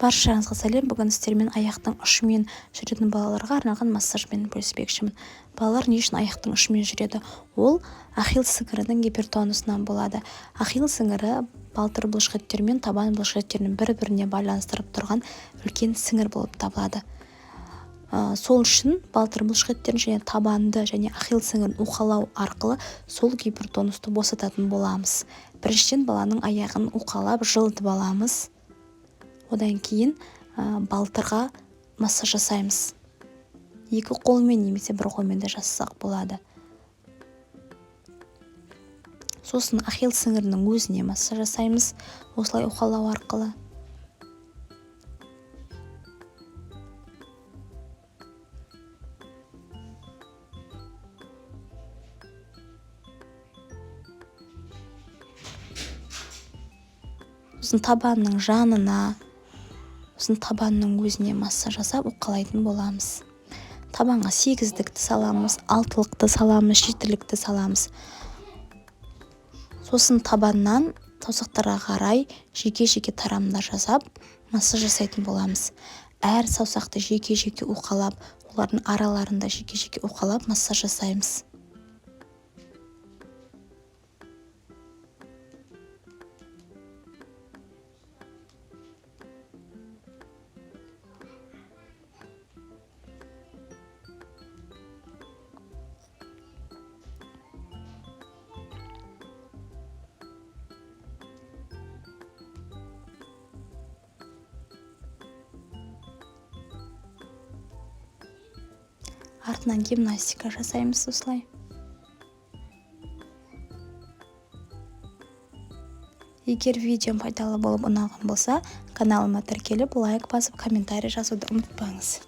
Баршаңызға сәлем! Бүгін сіздермен аяқтың ұшымен жүретін балаларға арналған массажбен бөліспекшімін. Балалар не үшін аяқтың ұшымен жүреді? Ол ахилл сіңірінің гипертонусынан болады. Ахилл сіңірі балтыр бұлшықеттер мен табан бұлшықеттерін бір-біріне байланыстырып тұрған үлкен сіңір болып табылады. Сол үшін балтыр бұлшықеттерін және табанды және ахилл сіңірін уқалау арқылы сол гипертонусты босататын боламыз. Біріншіден, баланың аяғын уқалап жылытып аламыз. Одан кейін балтырға массаж жасаймыз. Екі қолмен немесе бір қолмен де жасасақ болады. Сосын ахилл сіңірінің өзіне массаж жасаймыз, осылай уқалау арқылы. Сосын табанның жанына, сосын табанның өзіне массаж жасап уқалайтын боламыз. Табанға 8-дікті саламыз, 6-лықты саламыз, 7-лікті саламыз. Сосын табаннан саусақтарға қарай жеке-жеке тарамдар жасап массаж жасайтын боламыз. Әр саусақты жеке-жеке уқалап, олардың араларында жеке-жеке уқалап массаж жасаймыз. Артынан гимнастика жасаймыз осылай. Егер видеом пайдалы болып ұнаған болса, каналыма тіркеліп, лайк басып, комментарий жазуды ұмытпаңыз.